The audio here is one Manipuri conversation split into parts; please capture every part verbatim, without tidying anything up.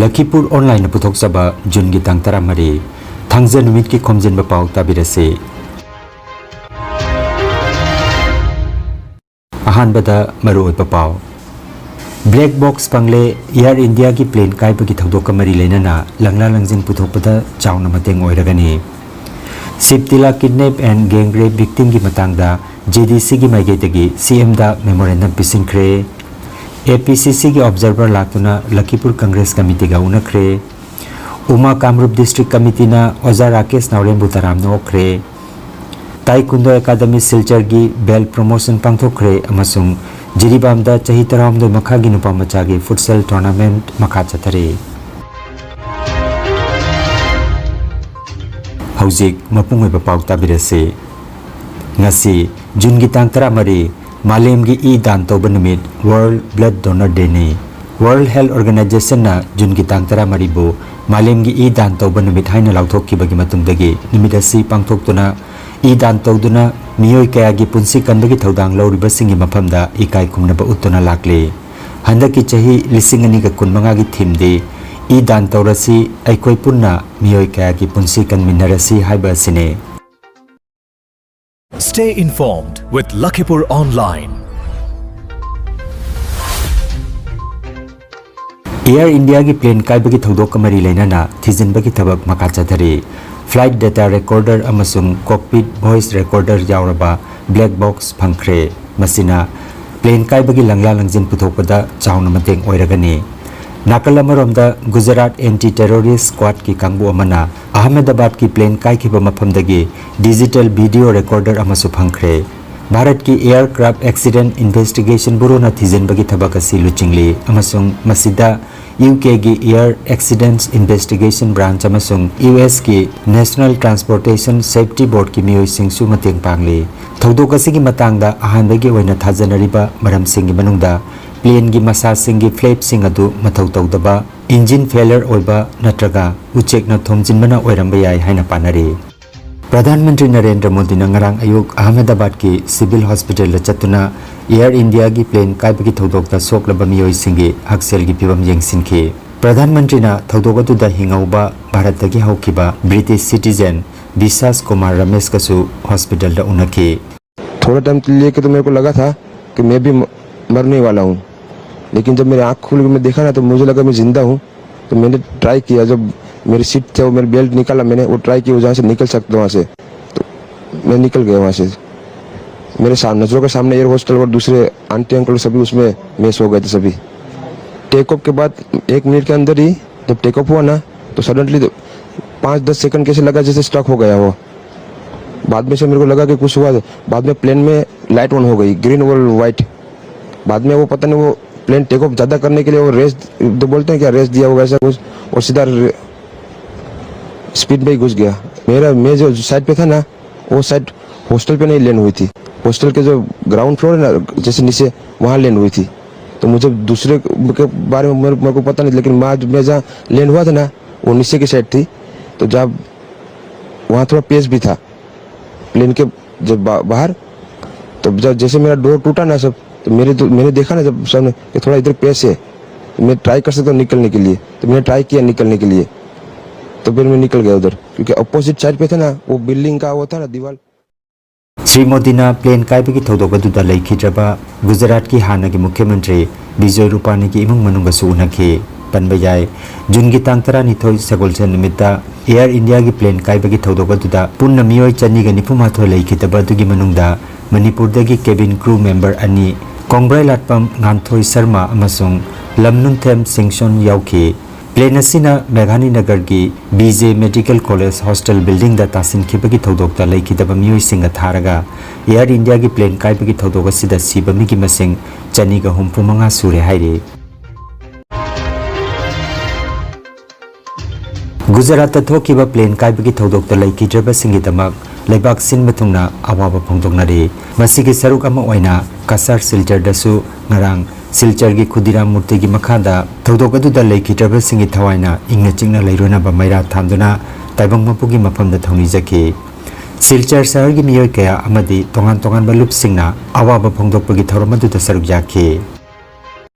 ꯂꯈꯤꯄꯨꯔ ꯑꯣꯟꯂꯥꯏꯟꯅ ꯄꯨꯊꯣꯛꯆꯕ ꯖꯨꯟꯒꯤ ꯇꯥꯡ ꯇꯔꯥꯃꯔꯤ, ꯊꯥꯡꯖ ꯅꯨꯃꯤꯠꯀꯤ ꯈꯣꯝꯖꯤꯟꯕ ꯄꯥꯎ ꯇꯥꯕꯤꯔꯁꯤ꯫ ꯑꯍꯥꯟꯕꯗ ꯃꯔꯨꯑꯣꯏꯕ ꯄꯥꯎ꯫ ꯕ꯭ꯂꯦꯛ ꯕꯣꯛꯁ ꯐꯪꯂꯦ, ꯑꯦꯌꯔ ꯏꯟꯗꯤꯌꯥꯒꯤ ꯄ꯭ꯂꯦꯟ ꯀꯥꯏꯕꯒꯤ ꯊꯧꯗꯣꯛꯀ ꯃꯔꯤ ꯂꯩꯅꯅ ꯂꯪꯂꯥ ꯂꯪꯖꯤꯟ ꯄꯨꯊꯣꯛꯄꯗ ꯆꯥꯎꯅ ꯃꯇꯦꯡ ꯑꯣꯏꯔꯒꯅꯤ꯫ ꯁꯤꯕ ꯇꯤꯂꯥ ꯀꯤꯗꯅꯦꯞ ꯑꯦꯟ ꯒꯦꯡ ꯔꯦꯞ ꯚꯤꯛꯇꯤꯝꯒꯤ ꯃꯇꯥꯡꯗ ꯖꯦ ꯗꯤ ꯁꯤꯒꯤ ꯃꯥꯏꯀꯩꯗꯒꯤ ꯁꯤ ꯑꯦꯝꯗ ꯃꯦꯃꯣꯔꯦꯟꯗꯝ ꯄꯤꯁꯤꯟꯈ꯭ꯔꯦ꯫ ꯑꯦ ꯄꯤ ꯁꯤ ꯁꯤꯒꯤ ꯑꯣꯕꯖꯔꯚꯔ ꯂꯥꯛꯇꯨꯅ ꯂꯈꯤꯄꯨꯔ ꯀꯪꯒ꯭ꯔꯦꯁ ꯀꯃꯤꯇꯤꯒ ꯎꯅꯈ꯭ꯔꯦ꯫ ꯎꯃꯥ ꯀꯥꯃꯔꯨꯞ ꯗꯤꯁꯇ꯭ꯔꯤꯛ ꯀꯃꯤꯇꯤꯅ ꯑꯣꯖꯥ ꯔꯥꯀꯦꯁ ꯅꯥꯎꯔꯦꯝꯕꯨ ꯇꯔꯥꯝꯅ ꯑꯣꯛꯈ꯭ꯔꯦ꯫ ꯇꯥꯏꯀꯨꯟꯗꯣ ꯑꯦꯀꯥꯗꯃꯤ ꯁꯤꯜꯆꯔꯒꯤ ꯕꯦꯜꯠ ꯄ꯭ꯔꯣꯃꯣꯁꯟ ꯄꯥꯡꯊꯣꯛꯈ꯭ꯔꯦ ꯑꯃꯁꯨꯡ ꯖꯤꯔꯤꯕꯥꯝꯗ ꯆꯍꯤ ꯇꯔꯥꯍꯨꯝꯗꯣꯏ ꯃꯈꯥꯒꯤ ꯅꯨꯄꯥ ꯃꯆꯥꯒꯤ ꯐꯨꯠꯁꯦꯜ ꯇꯣꯔꯅꯥꯃꯦꯟꯠ ꯃꯈꯥ ꯆꯠꯊꯔꯤ꯫ ꯍꯧꯖꯤꯛ ꯃꯄꯨꯡ ꯑꯣꯏꯕ ꯄꯥꯎ ꯇꯥꯕꯤꯔꯁꯤ꯫ ꯉꯁꯤ ꯖꯨꯟꯒꯤ ꯇꯥꯡ ꯇꯔꯥꯃꯔꯤ, ꯃꯥꯂꯦꯝꯒꯤ ꯏ ꯗꯥꯟ ꯇꯧꯕ ꯅꯨꯃꯤꯠ, World Blood Donor Day ꯅꯤ꯫ World Health Organization ꯅ ꯖꯨꯟꯒꯤ ꯇꯥꯡ ꯇꯔꯥꯃꯔꯤꯕꯨ ꯃꯥꯂꯦꯝꯒꯤ ꯏ ꯗꯥꯟ ꯇꯧꯕ ꯅꯨꯃꯤꯠ ꯍꯥꯏꯅ ꯂꯥꯎꯊꯣꯛꯈꯤꯕꯒꯤ ꯃꯇꯨꯡꯗꯒꯤ ꯅꯨꯃꯤꯠ ꯑꯁꯤ ꯄꯥꯡꯊꯣꯛꯇꯨꯅ ꯏ ꯗꯥꯟ ꯇꯧꯗꯨꯅ ꯃꯤꯑꯣꯏ ꯀꯌꯥꯒꯤ ꯄꯨꯟꯁꯤ ꯀꯟꯕꯒꯤ ꯊꯧꯗꯥꯡ ꯂꯧꯔꯤꯕꯁꯤꯡꯒꯤ ꯃꯐꯝꯗ ꯏꯀꯥꯏ ꯈꯨꯝꯅꯕ ꯎꯠꯇꯨꯅ ꯂꯥꯛꯂꯤ꯫ ꯍꯟꯗꯛꯀꯤ ꯆꯍꯤ ꯂꯤꯁꯤꯡ ꯑꯅꯤꯒ ꯀꯨꯟꯃꯉꯥꯒꯤ ꯊꯤꯝꯗꯤ "ꯏ ꯗꯥꯟ ꯇꯧꯔꯁꯤ, ꯑꯩꯈꯣꯏ ꯄꯨꯟꯅ ꯃꯤꯑꯣꯏ ꯀꯌꯥꯒꯤ ꯄꯨꯟꯁꯤ ꯀꯟꯃꯤꯟꯅꯔꯁꯤ" ꯍꯥꯏꯕ ꯑꯁꯤꯅꯤ꯫ Stay informed with Lakhipur Online. Air ꯏꯟꯗꯤꯌꯥꯒꯤ ꯄ꯭ꯂꯦꯟ ꯀꯥꯏꯕꯒꯤ ꯊꯧꯗꯣꯛꯀ ꯃꯔꯤ ꯂꯩꯅꯅ ꯊꯤꯖꯤꯟꯕꯒꯤ ꯊꯕꯛ ꯃꯈꯥ ꯆꯠꯊꯔꯤ꯫ ꯐ꯭ꯂꯥꯏꯠ ꯗꯦꯇꯥ ꯔꯦꯀꯣꯔꯗꯔ ꯑꯃꯁꯨꯡ ꯀꯣꯛꯄꯤꯠ ꯚꯣꯏꯁ ꯔꯦꯀꯣꯔꯗꯔ ꯌꯥꯎꯔꯕ ꯕ꯭ꯂꯦꯛ ꯕꯣꯛꯁ ꯐꯪꯈ꯭ꯔꯦ꯫ ꯃꯁꯤꯅ ꯄ꯭ꯂꯦꯟ ꯀꯥꯏꯕꯒꯤ ꯂꯪꯂꯥ ꯂꯪꯖꯤꯟ ꯄꯨꯊꯣꯛꯄꯗ ꯆꯥꯎꯅ ꯃꯇꯦꯡ ꯑꯣꯏꯔꯒꯅꯤ꯫ ꯅꯥꯀꯜ ꯑꯃꯔꯣꯝꯗ, ꯒꯨꯖꯔꯥꯠ ꯑꯦꯟꯇꯤ ꯇꯦꯔꯣꯔꯤꯁ ꯁ꯭ꯀ꯭ꯋꯥꯗꯀꯤ ꯀꯥꯡꯕꯨ ꯑꯃꯅ ꯑꯍꯃꯦꯗꯥꯕꯥꯗꯀꯤ ꯄ꯭ꯂꯦꯟ ꯀꯥꯏꯈꯤꯕ ꯃꯐꯝꯗꯒꯤ ꯗꯤꯖꯤꯇꯦꯜ ꯚꯤꯗꯤꯑꯣ ꯔꯦꯀꯣꯔꯗꯔ ꯑꯃꯁꯨ ꯐꯪꯈ꯭ꯔꯦ꯫ ꯚꯥꯔꯠꯀꯤ ꯑꯦꯌꯔꯀ꯭ꯔꯥꯐ ꯑꯦꯛꯁꯤꯗꯦꯟꯠ ꯏꯟꯚꯦꯁꯇꯤꯒꯦꯁꯟ ꯕ꯭ꯌꯨꯔꯣꯅ ꯊꯤꯖꯤꯟꯕꯒꯤ ꯊꯕꯛ ꯑꯁꯤ ꯂꯨꯆꯤꯡꯂꯤ ꯑꯃꯁꯨꯡ ꯃꯁꯤꯗ ꯌꯨ ꯀꯦꯒꯤ ꯑꯦꯌꯔ ꯑꯦꯛꯁꯤꯗꯦꯟꯠ ꯏꯟꯚꯦꯁꯇꯤꯒꯦꯁꯟ ꯕ꯭ꯔꯥꯟꯆ ꯑꯃꯁꯨꯡ ꯌꯨ ꯑꯦꯁꯀꯤ ꯅꯦꯁꯅꯦꯜ ꯇ꯭ꯔꯥꯟꯁꯄꯣꯔꯇꯦꯁꯟ ꯁꯦꯐꯇꯤ ꯕꯣꯔꯗꯀꯤ ꯃꯤꯑꯣꯏꯁꯤꯡꯁꯨ ꯃꯇꯦꯡ ꯄꯥꯡꯂꯤ꯫ ꯊꯧꯗꯣꯛ ꯑꯁꯤꯒꯤ ꯃꯇꯥꯡꯗ ꯑꯍꯥꯟꯕꯒꯤ ꯑꯣꯏꯅ ꯊꯥꯖꯅꯔꯤꯕ ꯃꯔꯝꯁꯤꯡꯒꯤ ꯃꯅꯨꯡꯗ ꯄ꯭ꯂꯦꯟꯒꯤ ꯃꯁꯥꯁꯤꯡꯒꯤ ꯐ꯭ꯂꯦꯞꯁꯤꯡ ꯑꯗꯨ ꯃꯊꯧ ꯇꯧꯗꯕ, ꯏꯟꯖꯤꯟ ꯐꯦꯂꯔ ꯑꯣꯏꯕ ꯅꯠꯇ꯭ꯔꯒ ꯎꯆꯦꯛꯅ ꯊꯣꯝꯖꯤꯟꯕꯅ ꯑꯣꯏꯔꯝꯕ ꯌꯥꯏ ꯍꯥꯏꯅ ꯄꯥꯅꯔꯤ꯫ ꯄ꯭ꯔꯙꯥꯟ ꯃꯟꯇ꯭ꯔꯤ ꯅꯔꯦꯟꯗ꯭ꯔ ꯃꯣꯗꯤꯅ ꯉꯔꯥꯡ ꯑꯌꯨꯛ ꯑꯍꯃꯦꯗꯥꯕꯥꯗꯀꯤ ꯁꯤꯚꯤꯜ ꯍꯣꯁꯄꯤꯇꯥꯜꯗ ꯆꯠꯇꯨꯅ ꯑꯦꯌꯔ ꯏꯟꯗꯤꯌꯥꯒꯤ ꯄ꯭ꯂꯦꯟ ꯀꯥꯏꯕꯒꯤ ꯊꯧꯗꯣꯛꯇ ꯁꯣꯛꯂꯕ ꯃꯤꯑꯣꯏꯁꯤꯡꯒꯤ ꯍꯛꯁꯦꯜꯒꯤ ꯐꯤꯕꯝ ꯌꯦꯡꯁꯤꯟꯈꯤ꯫ ꯄ꯭ꯔꯙꯥꯟ ꯃꯟꯇ꯭ꯔꯤꯅ ꯊꯧꯗꯣꯛ ꯑꯗꯨꯗ ꯍꯤꯡꯍꯧꯕ ꯚꯥꯔꯠꯇꯒꯤ ꯍꯧꯈꯤꯕ ꯕ꯭ꯔꯤꯇꯤꯁ ꯁꯤꯇꯤꯖꯦꯟ ꯕꯤꯁꯥꯁ ꯀꯨꯃꯥꯔ ꯔꯃꯦꯁꯀꯁꯨ ꯍꯣꯁꯄꯤꯇꯥꯜꯗ ꯎꯅꯈꯤ꯫ थोड़ा टाइम के लिए तो मेरे को लगा था कि मैं भी म- मरने वाला हूँ, लेकिन जब मेरी आँख खुल के मैं देखा ना, तो मुझे लगा मैं जिंदा हूँ। तो मैंने ट्राई किया, जब मेरी सीट से वो मेरी बेल्ट निकाला, मैंने वो ट्राई किया, जहाँ से निकल सकता वहाँ से, तो मैं निकल गया वहाँ से। मेरे सामने, नजरों के सामने एयर हॉस्टल और दूसरे आंटी अंकल सभी उसमें मेस हो गए थे सभी। टेक ऑफ के बाद एक मिनट के अंदर ही जब टेक ऑफ हुआ ना, तो सडनली पाँच दस सेकंड कैसे लगा जैसे स्टक हो गया हो। बाद में से मेरे को लगा कि कुछ हुआ। बाद में प्लेन में लाइट ऑन हो गई, ग्रीन और वाइट। बाद में वो पता नहीं, वो प्लेन टेक ऑफ ज़्यादा करने के लिए वो रेस, तो बोलते हैं क्या, रेस दिया होगा ऐसा कुछ, और सीधा स्पीड में ही घुस गया। मेरा, मैं जो साइड पे था ना, वो साइड हॉस्टल पे नहीं लैंड हुई थी। हॉस्टल के जो ग्राउंड फ्लोर है ना, जैसे नीचे, वहाँ लैंड हुई थी। तो मुझे दूसरे के बारे में मेरे, मेरे को पता नहीं, लेकिन मैं, मैं जहाँ लैंड हुआ था ना, वो नीचे की साइड थी। तो जहाँ वहाँ थोड़ा पेस भी था प्लेन के, जब बा, बाहर, तो जब जैसे मेरा डोर टूटा ना सब, तो मेरे तो, मैंने देखा ना जब सामने कि थोड़ा इधर पेस है, तो मैं ट्राई कर सकता हूँ निकलने के लिए। तो मैंने ट्राई किया निकलने के लिए, तो फिर मैं निकल गया उधर, क्योंकि अपोजिट साइड पे था ना, वो बिल्डिंग का वो था ना दीवार। ꯁ꯭ꯔꯤ ꯃꯣꯗꯤꯅ ꯄ꯭ꯂꯦꯟ ꯀꯥꯏꯕꯒꯤ ꯊꯧꯗꯣꯛ ꯑꯗꯨꯗ ꯂꯩꯈꯤꯗ꯭ꯔꯕ ꯒꯨꯖꯔꯥꯠꯀꯤ ꯍꯥꯟꯅꯒꯤ ꯃꯨꯈ꯭ꯌ ꯃꯟꯇ꯭ꯔꯤ ꯕꯤꯖꯣꯏ ꯔꯨꯄꯥꯅꯤꯒꯤ ꯏꯃꯨꯡ ꯃꯅꯨꯡꯒꯁꯨ ꯎꯅꯈꯤ꯫ ꯄꯟꯕ ꯌꯥꯏ, ꯖꯨꯟꯒꯤ ꯇꯥꯡ ꯇꯔꯥꯅꯤꯊꯣꯏ ꯁꯒꯣꯜꯁꯦꯟ ꯅꯨꯃꯤꯠꯇ ꯑꯦꯌꯔ ꯏꯟꯗꯤꯌꯥꯒꯤ ꯄ꯭ꯂꯦꯟ ꯀꯥꯏꯕꯒꯤ ꯊꯧꯗꯣꯛ ꯑꯗꯨꯗ ꯄꯨꯟꯅ ꯃꯤꯑꯣꯏ ꯆꯅꯤꯒ ꯅꯤꯐꯨ ꯃꯥꯊꯣꯏ ꯂꯩꯈꯤꯗꯕ ꯑꯗꯨꯒꯤ ꯃꯅꯨꯡꯗ ꯃꯅꯤꯄꯨꯔꯗꯒꯤ ꯀꯦꯕꯤꯟ ꯀ꯭ꯔꯨ ꯃꯦꯝꯕꯔ ꯑꯅꯤ, ꯀꯣꯡꯕ꯭ꯔꯩꯂꯥꯠꯄꯝ ꯉꯥꯟꯊꯣꯏ ꯁꯔꯃ ꯑꯃꯁꯨꯡ ꯂꯝꯅꯨꯡꯊꯦꯝ ꯁꯤꯡꯁꯣꯟ ꯌꯥꯎꯈꯤ꯫ ꯄ꯭ꯂꯦꯟ ꯑꯁꯤꯅ ꯃꯦꯘꯥꯅꯤ ꯅꯒꯔꯒꯤ B J medical college hostel ꯕꯤꯜꯗꯤꯡꯗ ꯇꯥꯁꯤꯟꯈꯤꯕꯒꯤ ꯊꯧꯗꯣꯛꯇ ꯂꯩꯈꯤꯗꯕ ꯃꯤꯑꯣꯏꯁꯤꯡꯒ ꯊꯥꯔꯒ ꯑꯦꯌꯔ ꯏꯟꯗꯤꯌꯥꯒꯤ ꯄ꯭ꯂꯦꯟ ꯀꯥꯏꯕꯒꯤ ꯊꯧꯗꯣꯛ ꯑꯁꯤꯗ ꯁꯤꯕ ꯃꯤꯒꯤ ꯃꯁꯤꯡ ꯆꯅꯤꯒ ꯍꯨꯝꯐꯨ ꯃꯉꯥ ꯁꯨꯔꯦ ꯍꯥꯏꯔꯤ꯫ ꯒꯨꯖꯔꯥꯠꯇ ꯊꯣꯛꯈꯤꯕ ꯄ꯭ꯂꯦꯟ ꯀꯥꯏꯕꯒꯤ ꯊꯧꯗꯣꯛꯇ ꯂꯩꯈꯤꯗ꯭ꯔꯕꯁꯤꯡꯒꯤꯗꯃꯛ ꯂꯩꯕꯥꯛ ꯁꯤꯟꯕ ꯊꯨꯡꯅ ꯑꯋꯥꯕ ꯐꯣꯡꯗꯣꯛꯅꯔꯤ꯫ ꯃꯁꯤꯒꯤ ꯁꯔꯨꯛ ꯑꯃ ꯑꯣꯏꯅ ꯀꯁꯥꯔ ꯁꯤꯜꯆꯔꯗꯁꯨ ꯉꯔꯥꯡ ꯁꯤꯜꯆꯔꯒꯤ ꯈꯨꯗꯤꯔꯥꯝ ꯃꯨꯔꯇꯤꯒꯤ ꯃꯈꯥꯗ ꯊꯧꯗꯣꯛ ꯑꯗꯨꯗ ꯂꯩꯈꯤꯗ꯭ꯔꯕꯁꯤꯡꯒꯤ ꯊꯋꯥꯏꯅ ꯏꯪꯅ ꯆꯤꯛꯅ ꯂꯩꯔꯣꯏꯅꯕ ꯃꯩꯔꯥ ꯊꯥꯟꯗꯨꯅ ꯇꯥꯏꯕꯪ ꯃꯄꯨꯒꯤ ꯃꯐꯝꯗ ꯊꯧꯅꯤ ꯆꯠꯈꯤ꯫ ꯁꯤꯜꯆꯔ ꯁꯍꯔꯒꯤ ꯃꯤꯑꯣꯏ ꯀꯌꯥ ꯑꯃꯗꯤ ꯇꯣꯉꯥꯟ ꯇꯣꯉꯥꯟꯕ ꯂꯨꯞꯁꯤꯡꯅ ꯑꯋꯥꯕ ꯐꯣꯡꯗꯣꯛꯄꯒꯤ ꯊꯧꯔꯝ ꯑꯗꯨꯗ ꯁꯔꯨꯛ ꯌꯥꯈꯤ꯫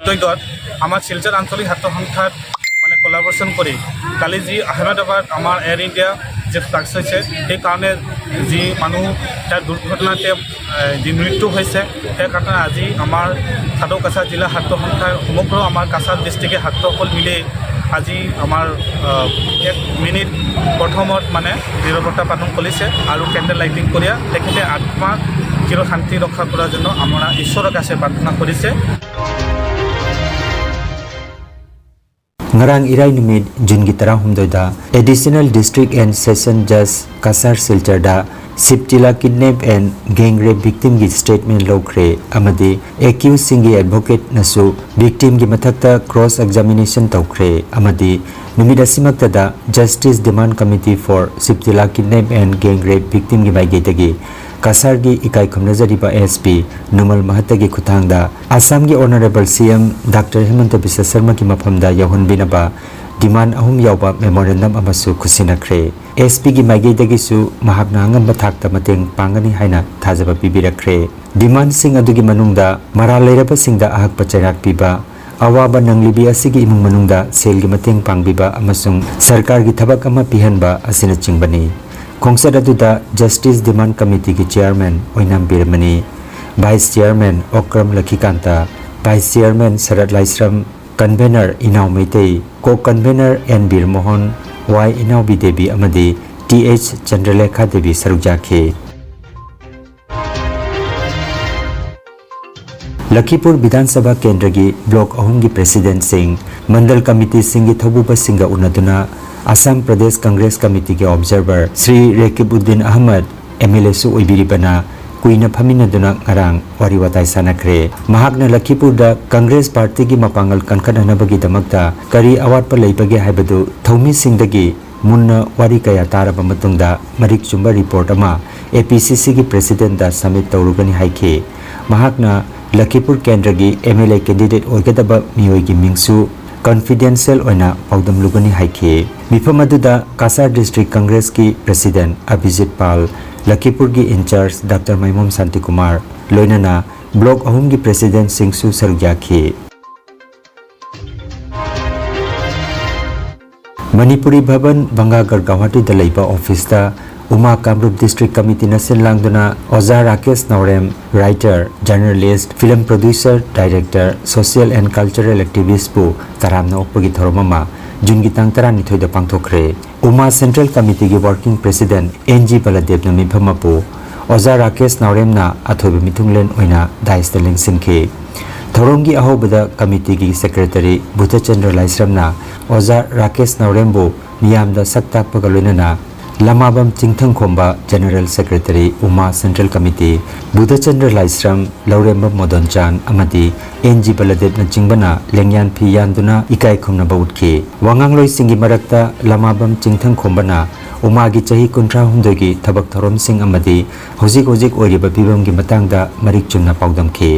ꯇꯣꯏꯗꯣꯠ, আমাৰ শিলচৰ আঞ্চলিক স্বাৰ্থ সংস্থাৰ অপাৰেশ্যন কৰি কালি যি আহমেদাবাদ আমাৰ এয়াৰ ইণ্ডিয়া যে ফ্লাক্স হৈছে, সেইকাৰণে যি মানুহ তাৰ দুৰ্ঘটনাতে এ, যি মৃত্যু হৈছে, সেইকাৰণে আজি আমাৰ সাতৌ কাছাৰ জিলা সাতৌ সন্থাৰ সমগ্ৰ আমাৰ কাছাৰ ডিষ্ট্ৰিক্টে সাতৌসকল মিলি আজি আমাৰ আহ, এক মিনিট প্ৰথমত মানে নীৰৱতা পালন কৰিছে আৰু কেণ্ডেল লাইটিং কৰিয়া তেখেতে আত্মা চিৰ শান্তি ৰক্ষা কৰাৰ জন্য আমাৰ ঈশ্বৰৰ কাছে প্ৰাৰ্থনা কৰিছে। Ngarang Irai numit June-gi tarahumdoida Additional District and Session Judge Kasar Silchar-da Siptila kidnap and gang rape victim-gi statement ꯂꯧꯈ꯭ꯔꯦ ꯑꯃꯗꯤ accused-ꯁꯤꯡꯒꯤ advocate-ꯅꯁꯨ victim-ꯒꯤ ꯃꯊꯛꯇ cross examination ꯇꯧꯈ꯭ꯔꯦ ꯑꯃꯗꯤ ꯅꯨꯃꯤꯠ ꯑꯁꯤꯃꯛꯇꯗ Justice Demand Committee for Siptila Kidnap and Gang Rape Victim-ꯒꯤ ꯃꯥꯏꯀꯩꯗꯒꯤ ꯀꯁꯥꯔꯒꯤ ꯏꯀꯥꯏ ꯈꯨꯝꯅꯖꯔꯤꯕ S P ꯅꯨꯃꯜ ꯃꯍꯠꯇꯒꯤ ꯈꯨꯠꯊꯥꯡꯗ ꯑꯁꯥꯝꯒꯤ Honourable C M Doctor ꯍꯤꯃꯟꯇ Visva ꯁꯔꯃꯒꯤ ꯃꯐꯝꯗ ꯌꯧꯍꯟꯕꯤꯅꯕ demand ꯑꯍꯨꯝ ꯌꯥꯎꯕ memorandum ꯑꯃꯁꯨ ꯈꯨꯠꯁꯤꯟꯅꯈ꯭ꯔꯦ꯫ S P-ꯒꯤ ꯃꯥꯏꯀꯩꯗꯒꯤꯁꯨ ꯃꯍꯥꯛꯅ ꯑꯉꯝꯕ ꯊꯥꯛꯇ ꯃꯇꯦꯡ ꯄꯥꯡꯒꯅꯤ ꯍꯥꯏꯅ ꯊꯥꯖꯕ ꯄꯤꯕꯤꯔꯛꯈ꯭ꯔꯦ꯫ Demand-ꯁꯤꯡ ꯑꯗꯨꯒꯤ ꯃꯅꯨꯡꯗ ꯃꯔꯥꯜ ꯂꯩꯔꯕꯁꯤꯡꯗ ꯑꯍꯛꯄ ꯆꯩꯔꯥꯛ ꯄꯤꯕ, ꯑꯋꯥꯕ ꯅꯪꯂꯤꯕꯤ ꯑꯁꯤꯒꯤ ꯏꯃꯨꯡ ꯃꯅꯨꯡꯗ ꯁꯦꯜꯒꯤ ꯃꯇꯦꯡ ꯄꯥꯡꯕꯤꯕ ꯑꯃꯁꯨꯡ ꯁꯔꯀꯥꯔꯒꯤ ꯊꯕꯛ ꯑꯃ ꯄꯤꯍꯟꯕ ꯑꯁꯤꯅꯆꯤꯡꯕꯅꯤ꯫ ꯈꯣꯡꯆꯠ ꯑꯗꯨꯗ Justice Demand Committee-ꯒꯤ Chairman ꯑꯣꯏꯅꯥꯝ ꯕꯤꯔꯃꯅꯤ, Vice Chairman Okram ꯂꯈꯤꯀꯥꯟꯇ, Vice Chairman ꯁꯔꯠ ꯂꯥꯏꯁ꯭ꯔꯝ, Convener ꯏꯅꯥꯎ Meitei, Co-Convener N ꯕꯤꯔꯃꯣꯍꯟ, Y ꯏꯅꯥꯎꯕꯤ Devi ꯑꯃꯗꯤ T H ꯆꯟꯗ꯭ꯔꯂꯦꯈꯥ ꯗꯦꯕꯤ ꯁꯔꯨꯛ ꯌꯥꯈꯤ꯫ ꯂꯈꯤꯄꯨꯔ ꯕꯤꯙꯥꯟ ꯁꯚꯥ ꯀꯦꯟꯗ꯭ꯔꯒꯤ block ꯑꯍꯨꯝꯒꯤ president-ꯁꯤꯡ, ꯃꯟꯗꯜ committee-ꯁꯤꯡꯒꯤ ꯊꯧꯕꯨꯕꯁꯤꯡꯒ ꯎꯅꯗꯨꯅ Assam Pradesh Congress committee-ꯒꯤ observer Shri ꯔꯦꯀꯤꯕꯨꯗꯤꯟ Ahmad, M L A-ꯁꯨ ꯑꯣꯏꯕꯤꯔꯤꯕꯅ, ꯀꯨꯏꯅ ꯐꯝꯃꯤꯟꯅꯗꯨꯅ ꯉꯔꯥꯡ ꯋꯥꯔꯤ ꯋꯥꯇꯥꯏ ꯁꯥꯟꯅꯈ꯭ꯔꯦ꯫ ꯃꯍꯥꯛꯅ ꯂꯈꯤꯄꯨꯔꯗ ꯀꯪꯒ꯭ꯔꯦꯁ ꯄꯥꯔꯇꯤꯒꯤ ꯃꯄꯥꯡꯒꯜ ꯀꯟꯈꯠꯅꯅꯕꯒꯤꯗꯃꯛꯇ ꯀꯔꯤ ꯑꯋꯥꯠꯄ ꯂꯩꯕꯒꯦ ꯍꯥꯏꯕꯗꯨ ꯊꯧꯃꯤꯁꯤꯡꯗꯒꯤ ꯃꯨꯟꯅ ꯋꯥꯔꯤ ꯀꯌꯥ ꯇꯥꯔꯕ ꯃꯇꯨꯡꯗ ꯃꯔꯤꯛ ꯆꯨꯝꯕ report ꯑꯃ A P C C-ꯒꯤ president-ꯗ submit ꯇꯧꯔꯨꯒꯅꯤ ꯍꯥꯏꯈꯤ꯫ ꯃꯍꯥꯛꯅ ꯂꯈꯤꯄꯨꯔ ꯀꯦꯟꯗ꯭ꯔꯒꯤ M L A candidate ꯑꯣꯏꯒꯗꯕ ꯃꯤꯑꯣꯏꯒꯤ ꯃꯤꯡꯁꯨ confidential ꯑꯣꯏꯅ ꯄꯥꯎꯗꯝꯂꯨꯒꯅꯤ ꯍꯥꯏꯈꯤ꯫ ꯃꯤꯐꯝ ꯑꯗꯨꯗ ꯀꯁꯥꯔ District Congress-ꯀꯤ president ꯑꯚꯤꯖꯤꯠ ꯄꯥꯜ, ꯂꯈꯤꯄꯨꯔꯒꯤ in-charge Doctor ꯃꯥꯏꯃꯣꯝ ꯁꯥꯟꯇꯤꯀꯨꯃꯥꯔ, ꯂꯣꯏꯅꯅ block ꯑꯍꯨꯝꯒꯤ president-ꯁꯤꯡꯁꯨ ꯁꯔꯨꯛ ꯌꯥꯈꯤ꯫ ꯃꯅꯤꯄꯨꯔꯤ ꯚꯕꯟ, ꯚꯪꯒꯥꯒꯔ, ꯒꯧꯍꯥꯇꯤꯗ ꯂꯩꯕ ꯑꯣꯐꯤꯁꯇ ꯎꯃꯥ ꯀꯥꯡꯂꯨꯞ ꯗꯤꯁꯇ꯭ꯔꯤꯛ ꯀꯃꯤꯇꯤꯅ ꯁꯤꯟ ꯂꯥꯡꯗꯨꯅ ꯑꯣꯖꯥ ꯔꯥꯀꯦꯁ ꯅꯥꯎꯔꯦꯝ, writer, journalist, film producer, director, social and cultural activist ꯄꯨ ꯇꯔꯥꯝꯅ ꯑꯣꯛꯄꯒꯤ ꯊꯧꯔꯝ ꯑꯃ ꯖꯨꯟꯒꯤ ꯇꯥꯡ ꯇꯔꯥꯅꯤꯊꯣꯏꯗ ꯄꯥꯡꯊꯣꯛꯈ꯭ꯔꯦ꯫ ꯎꯃꯥ ꯁꯦꯟꯇ꯭ꯔꯦꯜ ꯀꯃꯤꯇꯤꯒꯤ ꯋꯥꯔꯀꯤꯡ ꯄ꯭ꯔꯦꯁꯤꯗꯦꯟꯠ ꯑꯦꯟ ꯖꯤ ꯕꯂꯗꯦꯕꯅ ꯃꯤꯐꯝ ꯑꯗꯨ ꯑꯣꯖꯥ ꯔꯥꯀꯦꯁ ꯅꯥꯎꯔꯦꯝꯅ ꯑꯊꯣꯏꯕ ꯃꯤꯊꯨꯡꯂꯦꯟ ꯑꯣꯏꯅ ꯗꯥꯏꯁꯇ ꯂꯦꯡꯁꯤꯟꯈꯤ꯫ ꯊꯧꯔꯝꯒꯤ ꯑꯍꯧꯕꯗ ꯀꯃꯤꯇꯤꯒꯤ ꯁꯦꯀ꯭ꯔꯦꯇꯔꯤ ꯕꯨꯙꯆꯟꯗ꯭ꯔ ꯂꯥꯏꯁ꯭ꯔꯝꯅ ꯑꯣꯖꯥ ꯔꯥꯀꯦꯁ ꯅꯥꯎꯔꯦꯝꯕꯨ ꯃꯤꯌꯥꯝꯗ ꯁꯛ ꯇꯥꯛꯄꯒ ꯂꯣꯏꯅꯅ ꯂꯃꯥꯕꯝ ꯆꯤꯡꯊꯪꯈꯣꯝꯕ, general secretary ꯎꯃꯥ central committee, Budhachandra ꯂꯥꯏꯁ꯭ꯔꯝ, ꯂꯧꯔꯦꯝꯕꯝ ꯃꯣꯗꯣꯟꯆꯥꯟ ꯑꯃꯗꯤ ꯑꯦꯟ ꯖꯤ ꯕꯂꯗꯦꯕꯅꯆꯤꯡꯕꯅ ꯂꯦꯡꯌꯥꯟ ꯐꯤ ꯌꯥꯟꯗꯨꯅ ꯏꯀꯥꯏ ꯈꯨꯝꯅꯕ ꯎꯠꯈꯤ꯫ ꯋꯥꯉꯥꯡꯂꯣꯏꯁꯤꯡꯒꯤ ꯃꯔꯛꯇ ꯂꯃꯥꯕꯝ ꯆꯤꯡꯊꯪꯈꯣꯝꯕꯅ ꯎꯃꯥꯒꯤ ꯆꯍꯤ ꯀꯨꯟꯊ꯭ꯔꯥꯍꯨꯝꯗꯣꯏꯒꯤ ꯊꯕꯛ ꯊꯧꯔꯝꯁꯤꯡ ꯑꯃꯗꯤ ꯍꯧꯖꯤꯛ ꯍꯧꯖꯤꯛ ꯑꯣꯏꯔꯤꯕ ꯐꯤꯕꯝꯒꯤ ꯃꯇꯥꯡꯗ ꯃꯔꯤꯛ ꯆꯨꯝꯅ ꯄꯥꯎꯗꯝꯈꯤ꯫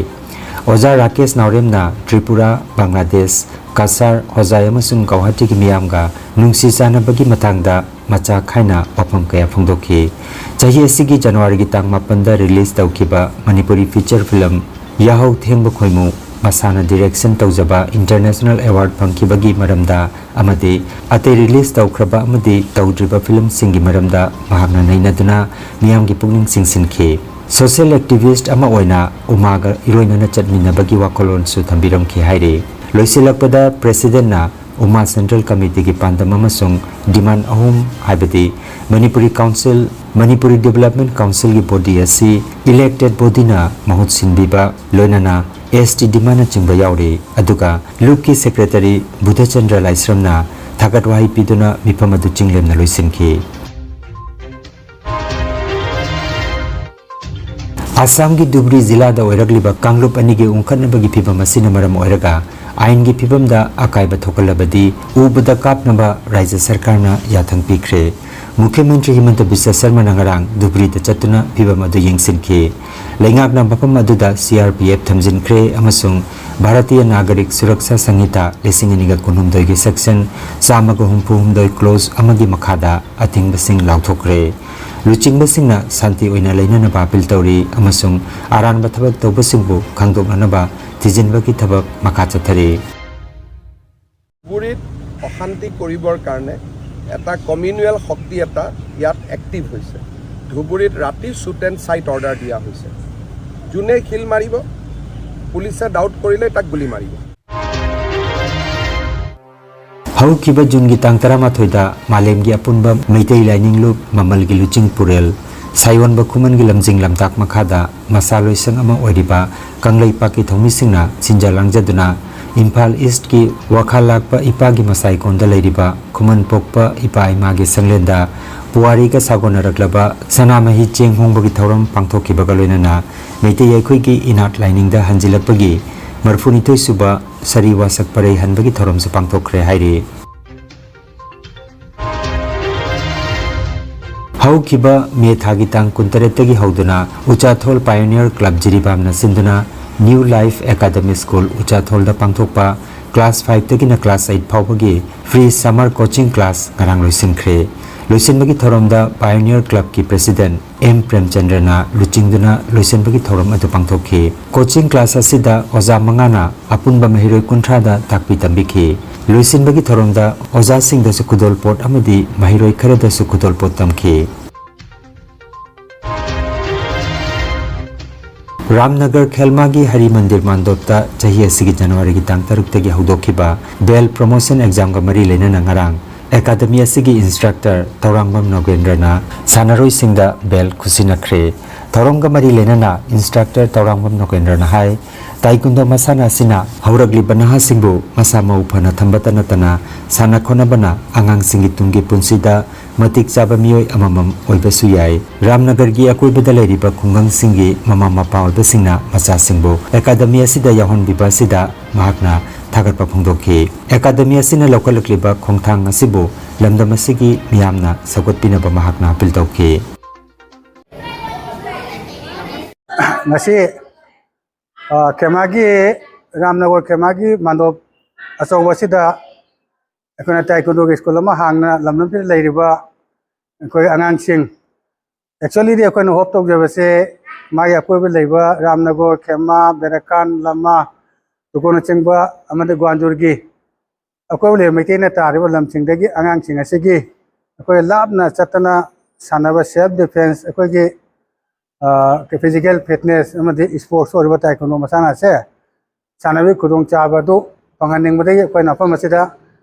ꯑꯣꯖꯥ ꯔꯥꯀꯦꯁ ꯅꯥꯎꯔꯦꯝꯅ ꯇ꯭ꯔꯤꯄꯨꯔꯥ, ꯕꯪꯒ꯭ꯂꯥꯗꯦꯁ, ꯀꯁꯥꯔ, ꯍꯣꯖꯥꯏ ꯑꯃꯁꯨꯡ ꯒꯧꯍꯥꯇꯤꯒꯤ ꯃꯤꯌꯥꯝꯒ ꯅꯨꯡꯁꯤ ꯆꯥꯟꯅꯕꯒꯤ ꯃꯇꯥꯡꯗ ꯃꯆꯥ ꯈꯥꯏꯅ ꯋꯥꯐꯝ ꯀꯌꯥ ꯐꯣꯡꯗꯣꯛꯈꯤ꯫ ꯆꯍꯤ ꯑꯁꯤꯒꯤ ꯖꯅꯋꯥꯔꯤꯒꯤ ꯇꯥꯡ ꯃꯥꯄꯟꯗ ꯔꯤꯂꯤꯖ ꯇꯧꯈꯤꯕ ꯃꯅꯤꯄꯨꯔꯤ ꯐꯤꯆꯔ ꯐꯤꯂꯝ ꯌꯥꯍꯧ ꯊꯦꯡꯕ ꯈꯣꯏꯃꯨ ꯃꯁꯥꯅ ꯗꯤꯔꯦꯛꯁꯟ ꯇꯧꯖꯕ ꯏꯟꯇꯔꯅꯦꯁꯅꯦꯜ ꯑꯦꯋꯥꯔꯗ ꯐꯪꯈꯤꯕꯒꯤ ꯃꯔꯝꯗ ꯑꯃꯗꯤ ꯑꯇꯩ ꯔꯤꯂꯤꯖ ꯇꯧꯈ꯭ꯔꯕ ꯑꯃꯗꯤ ꯇꯧꯗ꯭ꯔꯤꯕ ꯐꯤꯂꯝꯁꯤꯡꯒꯤ ꯃꯔꯝꯗ ꯃꯍꯥꯛꯅ ꯅꯩꯅꯗꯨꯅ ꯃꯤꯌꯥꯝꯒꯤ ꯄꯨꯛꯅꯤꯡ ꯆꯤꯡꯁꯤꯟꯈꯤ꯫ ꯁꯣꯁꯤꯌꯦꯜ ꯑꯦꯛꯇꯤꯚꯤꯁ꯭ꯠ ꯑꯃ ꯑꯣꯏꯅ ꯎꯃꯥꯒ ꯏꯔꯣꯏꯅꯅ ꯆꯠꯃꯤꯟꯅꯕꯒꯤ ꯋꯥꯈꯜꯂꯣꯟꯁꯨ ꯊꯝꯕꯤꯔꯝꯈꯤ ꯍꯥꯏꯔꯤ꯫ ꯂꯣꯏꯁꯤꯜꯂꯛꯄꯗ ꯄ꯭ꯔꯦꯁꯤꯗꯦꯟꯠꯅ ꯎꯃꯥ ꯁꯦꯟꯇ꯭ꯔꯦꯜ ꯀꯃꯤꯇꯤꯒꯤ ꯄꯥꯟꯗꯝ ꯑꯃꯁꯨꯡ ꯗꯤꯃꯥꯟ ꯑꯍꯨꯝ, ꯍꯥꯏꯕꯗꯤ ꯃꯅꯤꯄꯨꯔꯤ ꯀꯥꯎꯟꯁꯤꯜ, ꯃꯅꯤꯄꯨꯔꯤ ꯗꯤꯕꯦꯂꯞꯃꯦꯟꯠ ꯀꯥꯎꯟꯁꯤꯜꯒꯤ ꯕꯣꯗꯤ ꯑꯁꯤ ꯏꯂꯦꯛꯇꯦꯗ ꯕꯣꯗꯤꯅ ꯃꯍꯨꯠ ꯁꯤꯟꯕꯤꯕ, ꯂꯣꯏꯅꯅ ꯑꯦꯁ ꯇꯤ ꯗꯤꯃꯥꯟꯅꯆꯤꯡꯕ ꯌꯥꯎꯔꯤ꯫ ꯑꯗꯨꯒ ꯂꯨꯞꯀꯤ ꯁꯦꯀ꯭ꯔꯦꯇꯔꯤ ꯕꯨꯙꯆꯟꯗ꯭ꯔ ꯂꯥꯏꯁ꯭ꯔꯝꯅ ꯊꯥꯒꯠ ꯋꯥꯍꯩ ꯄꯤꯗꯨꯅ ꯃꯤꯐꯝ ꯑꯗꯨ ꯆꯤꯡꯂꯦꯝꯅ ꯂꯣꯏꯁꯤꯟꯈꯤ꯫ ꯑꯁꯥꯝꯒꯤ ꯙꯨꯕ꯭ꯔꯤ ꯖꯤꯂꯥꯗ ꯑꯣꯏꯔꯛꯂꯤꯕ ꯀꯥꯡꯂꯨꯞ ꯑꯅꯤꯒꯤ ꯎꯪꯈꯠꯅꯕꯒꯤ ꯐꯤꯚꯝ ꯑꯁꯤꯅ ꯃꯔꯝ ꯑꯣꯏꯔꯒ ꯑꯥꯏꯟꯒꯤ ꯐꯤꯚꯝꯗ ꯑꯀꯥꯏꯕ ꯊꯣꯛꯍꯜꯂꯕꯗꯤ ꯎꯕꯗ ꯀꯥꯞꯅꯕ ꯔꯥꯖ꯭ꯌ ꯁꯔꯀꯥꯔꯅ ꯌꯥꯊꯪ ꯄꯤꯈ꯭ꯔꯦ꯫ ꯃꯨꯈ꯭ꯌ ꯃꯟꯇ꯭ꯔꯤ ꯍꯤꯃꯟꯇ ꯕꯤꯁ꯭ꯋ ꯁꯔꯃꯅ ꯉꯔꯥꯡ ꯙꯨꯕ꯭ꯔꯤꯗ ꯆꯠꯇꯨꯅ ꯐꯤꯚꯝ ꯑꯗꯨ ꯌꯦꯡꯁꯤꯟꯈꯤ꯫ ꯂꯩꯉꯥꯛꯅ ꯃꯐꯝ ꯑꯗꯨꯗ ꯁꯤ ꯑꯥꯔ ꯄꯤ ꯑꯦꯐ ꯊꯝꯖꯤꯟꯈ꯭ꯔꯦ ꯑꯃꯁꯨꯡ ꯚꯥꯔꯇꯤꯌ ꯅꯥꯒꯔꯤꯛ ꯁꯨꯔꯛꯁꯥ ꯁꯪꯍꯤꯇꯥ ꯂꯤꯁꯤꯡ ꯑꯅꯤꯒ ꯀꯨꯟꯍꯨꯝꯗꯣꯏꯒꯤ ꯁꯦꯛꯁꯟ ꯆꯥꯝꯃꯒ ꯍꯨꯝꯐꯨ ꯍꯨꯝꯗꯣꯏ ꯀ꯭ꯂꯣꯖ ꯑꯃꯒꯤ ꯃꯈꯥꯗ ꯑꯊꯤꯡꯕꯁꯤꯡ ꯂꯥꯎꯊꯣꯛꯈ꯭ꯔꯦ꯫ ꯂꯨꯆꯤꯡꯕꯁꯤꯡꯅ ꯁꯥꯟꯇꯤ ꯑꯣꯏꯅ ꯂꯩꯅꯅꯕ ꯑꯥꯄꯤꯜ ꯇꯧꯔꯤ ꯑꯃꯁꯨꯡ ꯑꯔꯥꯟꯕ ꯊꯕꯛ ꯇꯧꯕꯁꯤꯡꯕꯨ ꯈꯪꯗꯣꯛꯅꯅꯕ ꯊꯤꯖꯤꯟꯕꯒꯤ ꯊꯕꯛ ꯃꯈꯥ ꯆꯠꯊꯔꯤ꯫ Dhubriyat of শান্তি কৰিবৰ কাৰণে এটা কমিউনেল শক্তি এটা ইয়াত এক্টিভ হৈছে। ধুবুৰীত ৰাতি শ্বুট এণ্ড চাইট অৰ্ডাৰ দিয়া হৈছে। যোনে শিল মাৰিব, পুলিচে ডাউট কৰিলে তাক গুলী মাৰিব। ꯍꯧꯈꯤꯕ ꯖꯨꯟꯒꯤ ꯇꯥꯡ ꯇꯔꯥꯃꯥꯊꯣꯏꯗ ꯃꯥꯂꯦꯝꯒꯤ ꯑꯄꯨꯟꯕ ꯃꯩꯇꯩ ꯂꯥꯏꯅꯤꯡ ꯂꯨꯞ ꯃꯃꯜꯒꯤ ꯂꯨꯆꯤꯡ ꯄꯨꯔꯦꯜ ꯁꯥꯌꯣꯟꯕ ꯈꯨꯃꯟꯒꯤ ꯂꯝꯖꯤꯡ ꯂꯝꯇꯥꯛ ꯃꯈꯥꯗ ꯃꯁꯥ ꯂꯣꯏꯁꯪ ꯑꯃ ꯑꯣꯏꯔꯤꯕ ꯀꯪꯂꯩꯄꯥꯛꯀꯤ ꯊꯧꯃꯤꯁꯤꯡꯅ ꯁꯤꯟꯖ ꯂꯥꯡꯖꯗꯨꯅ ꯏꯝꯐꯥꯜ ꯏꯁ꯭ꯠꯀꯤ ꯋꯥꯈꯥ ꯂꯥꯛꯄ ꯏꯄꯥꯒꯤ ꯃꯁꯥꯏꯀꯣꯟꯗ ꯂꯩꯔꯤꯕ ꯈꯨꯃꯟ ꯄꯣꯛꯄ ꯏꯄꯥ ꯏꯃꯥꯒꯤ ꯁꯪꯂꯦꯟꯗ ꯄꯨꯋꯥꯔꯤꯒ ꯁꯥꯒꯣꯟꯅꯔꯛꯂꯕ ꯁꯅꯥꯃꯍꯤ ꯆꯦꯡ ꯍꯣꯡꯕꯒꯤ ꯊꯧꯔꯝ ꯄꯥꯡꯊꯣꯛꯈꯤꯕꯒ ꯂꯣꯏꯅꯅ ꯃꯩꯇꯩ ꯑꯩꯈꯣꯏꯒꯤ ꯏꯅꯥꯠ ꯂꯥꯏꯅꯤꯡꯗ ꯍꯟꯖꯤꯜꯂꯛꯄꯒꯤ ꯃꯔꯤꯐꯨꯅꯤꯊꯣꯏ ꯁꯨꯕ ꯁꯥꯔꯤ ꯋꯥꯁꯛ ꯄꯔꯩ ꯍꯟꯕꯒꯤ ꯊꯧꯔꯝꯁꯨ ꯄꯥꯡꯊꯣꯛꯈ꯭ꯔꯦ ꯍꯥꯏꯔꯤ꯫ ꯍꯧꯈꯤꯕ ꯃꯦ ꯊꯥꯒꯤ ꯇꯥꯡ ꯀꯨꯟꯇꯔꯦꯠꯇꯒꯤ ꯍꯧꯗꯨꯅ ꯎꯆꯥꯊꯣꯜ ꯄꯥꯏꯑꯣꯅꯤꯌꯔ ꯀ꯭ꯂꯕ ꯖꯤꯔꯤꯕꯥꯝꯅ ꯁꯤꯟꯗꯨꯅ ꯅ꯭ꯌꯨ ꯂꯥꯏꯐ ꯑꯦꯀꯥꯗꯃꯤ ꯁ꯭ꯀꯨꯜ ꯎꯆꯥꯊꯣꯜꯗ ꯄꯥꯡꯊꯣꯛꯄ ꯀ꯭ꯂꯥꯁ ꯐꯥꯏꯚꯇꯒꯤꯅ ꯀ꯭ꯂꯥꯁ ꯑꯩꯠ ꯐꯥꯎꯕꯒꯤ ꯐ꯭ꯔꯤ ꯁꯝꯃꯔ ꯀꯣꯆꯤꯡ ꯀ꯭ꯂꯥꯁ ꯉꯔꯥꯡ ꯂꯣꯏꯁꯤꯟꯈ꯭ꯔꯦ꯫ ꯂꯣꯏꯁꯤꯟꯕꯒꯤ ꯊꯧꯔꯝꯗ ꯄꯥꯏꯑꯣꯅꯤꯌꯔ ꯀ꯭ꯂꯕꯀꯤ ꯄ꯭ꯔꯦꯁꯤꯗꯦꯟꯠ ꯑꯦꯝ ꯄ꯭ꯔꯦꯝꯆꯟꯗ꯭ꯔꯅ ꯂꯨꯆꯤꯡꯗꯨꯅ ꯂꯣꯏꯁꯤꯟꯕꯒꯤ ꯊꯧꯔꯝ ꯑꯗꯨ ꯄꯥꯡꯊꯣꯛꯈꯤ꯫ ꯀꯣꯆꯤꯡ ꯀ꯭ꯂꯥꯁ ꯑꯁꯤꯗ ꯑꯣꯖꯥ ꯃꯉꯥꯅ ꯑꯄꯨꯟꯕ ꯃꯍꯩꯔꯣꯏ ꯀꯨꯟꯊ꯭ꯔꯥꯗ ꯇꯥꯛꯄꯤ ꯇꯝꯕꯤꯈꯤ꯫ ꯂꯣꯏꯁꯤꯟꯕꯒꯤ ꯊꯧꯔꯝꯗ ꯑꯣꯖꯥꯁꯤꯡꯗꯁꯨ ꯈꯨꯗꯣꯜꯄꯣꯠ ꯑꯃꯗꯤ ꯃꯍꯩꯔꯣꯏ ꯈꯔꯗꯁꯨ ꯈꯨꯗꯣꯜꯄꯣꯠ ꯇꯝꯈꯤ꯫ ꯔꯥꯝꯅꯒꯔ ꯈꯦꯜꯃꯥꯒꯤ ꯍꯔꯤ ꯃꯟꯗꯤꯔ ꯃꯥꯟꯗꯣꯞꯇ ꯆꯍꯤ ꯑꯁꯤꯒꯤ ꯖꯅꯋꯥꯔꯤꯒꯤ ꯇꯥꯡ ꯇꯔꯨꯛꯇꯒꯤ ꯍꯧꯗꯣꯛꯈꯤꯕ ꯕꯦꯜ ꯄ꯭ꯔꯣꯃꯣꯁꯟ ꯑꯦꯛꯖꯥꯝꯒ ꯃꯔꯤ ꯂꯩꯅꯅ ꯉꯔꯥꯡ ꯑꯦꯀꯥꯗꯃꯤ ꯑꯁꯤꯒꯤ ꯏꯟꯁꯇ꯭ꯔꯛꯇꯔ ꯇꯧꯔꯥꯡꯕꯝ ꯅꯣꯒꯦꯟꯗ꯭ꯔꯅ ꯁꯥꯟꯅꯔꯣꯏꯁꯤꯡꯗ ꯕꯦꯜ ꯈꯨꯠꯁꯤꯟꯅꯈ꯭ꯔꯦ꯫ ꯊꯧꯔꯝꯒ ꯃꯔꯤ ꯂꯩꯅꯅ ꯏꯟꯁꯇ꯭ꯔꯛꯇꯔ ꯇꯧꯔꯥꯡꯕꯝ ꯅꯣꯒꯦꯟꯗ꯭ꯔꯅ ꯍꯥꯏ, ꯇꯥꯏꯀꯨꯟꯗꯣ ꯃꯁꯥꯟꯅ ꯑꯁꯤꯅ ꯍꯧꯔꯛꯂꯤꯕ ꯅꯍꯥꯁꯤꯡꯕꯨ ꯃꯁꯥ ꯃꯎ ꯐꯅ ꯊꯝꯕꯇ ꯅꯠꯇꯅ ꯁꯥꯟꯅ ꯈꯣꯠꯅꯕꯅ ꯑꯉꯥꯡꯁꯤꯡꯒꯤ ꯇꯨꯡꯒꯤ ꯄꯨꯟꯁꯤꯗ ꯃꯇꯤꯛ ꯆꯥꯕ ꯃꯤꯑꯣꯏ ꯑꯃꯃꯝ ꯑꯣꯏꯕꯁꯨ ꯌꯥꯏ꯫ ꯔꯥꯝꯅꯒꯔꯒꯤ ꯑꯀꯣꯏꯕꯗ ꯂꯩꯔꯤꯕ ꯈꯨꯡꯒꯪꯁꯤꯡꯒꯤ ꯃꯃꯥ ꯃꯄꯥ ꯑꯣꯏꯕꯁꯤꯡꯅ ꯃꯆꯥꯁꯤꯡꯕꯨ ꯑꯦꯀꯥꯗꯃꯤ ꯑꯁꯤꯗ ꯌꯥꯎꯍꯟꯕꯤꯕ ꯑꯁꯤꯗ ꯃꯍꯥꯛꯅ ꯊꯥꯒꯠꯄ ꯐꯣꯡꯗꯣꯛꯈꯤ꯫ ꯑꯦꯀꯥꯗꯃꯤ ꯑꯁꯤꯅ ꯂꯧꯈꯠꯂꯛꯂꯤꯕ ꯈꯣꯡꯊꯥꯡ ꯑꯁꯤꯕꯨ ꯂꯝꯗꯝ ꯑꯁꯤꯒꯤ ꯃꯤꯌꯥꯝꯅ ꯁꯧꯒꯠꯄꯤꯅꯕ ꯃꯍꯥꯛꯅ ꯑꯄꯤꯜ ꯇꯧꯈꯤ꯫ ꯉꯁꯤ ꯑ, ꯈꯦꯃꯥꯒꯤ, ꯔꯥꯝꯅꯒꯔ ꯈꯦꯃꯥꯒꯤ ꯃꯥꯟꯗꯣꯞ ꯑꯆꯧꯕ ꯑꯁꯤꯗ ꯑꯩꯈꯣꯏꯅ ꯇꯥꯏꯀꯨꯟꯗꯣꯒꯤ ꯁ꯭ꯀꯨꯜ ꯑꯃ ꯍꯥꯡꯅ ꯂꯝꯗꯝꯁꯤꯗ ꯂꯩꯔꯤꯕ ꯑꯩꯈꯣꯏ ꯑꯉꯥꯡꯁꯤꯡ, actually ꯑꯩꯈꯣꯏꯅ ꯍꯣꯞ ꯇꯧꯖꯕꯁꯦ ꯃꯥꯒꯤ ꯑꯀꯣꯏꯕ ꯂꯩꯕ ꯔꯥꯝꯅꯒꯔ, ꯈꯦꯃꯥ, ꯕꯦꯔꯀꯥꯟ, ꯂꯝꯃꯥ, ꯇꯨꯀꯣꯅꯆꯤꯡꯕ ꯑꯃꯗꯤ ꯒ꯭ꯋꯥꯟꯖꯨꯔꯒꯤ ꯑꯀꯣꯏꯕ ꯂꯩꯕ ꯃꯩꯇꯩꯅ ꯇꯥꯔꯤꯕ ꯂꯝꯁꯤꯡꯗꯒꯤ ꯑꯉꯥꯡꯁꯤꯡ ꯑꯁꯤꯒꯤ ꯑꯩꯈꯣꯏ ꯂꯥꯞꯅ ꯆꯠꯇꯅ ꯁꯥꯟꯅꯕ, self defence, ꯑꯩꯈꯣꯏꯒꯤ physical fitness ꯑꯃꯗꯤ sports ꯑꯣꯏꯔꯤꯕ ꯇꯥꯏꯀꯨꯟꯗꯣ ꯃꯁꯥꯟꯅ ꯑꯁꯦ ꯁꯥꯟꯅꯕꯒꯤ ꯈꯨꯗꯣꯡꯆꯥꯕ ꯑꯗꯨ ꯐꯪꯍꯟꯅꯤꯡꯕꯗꯒꯤ ꯑꯩꯈꯣꯏꯅ ꯃꯐꯝ ꯑꯁꯤꯗ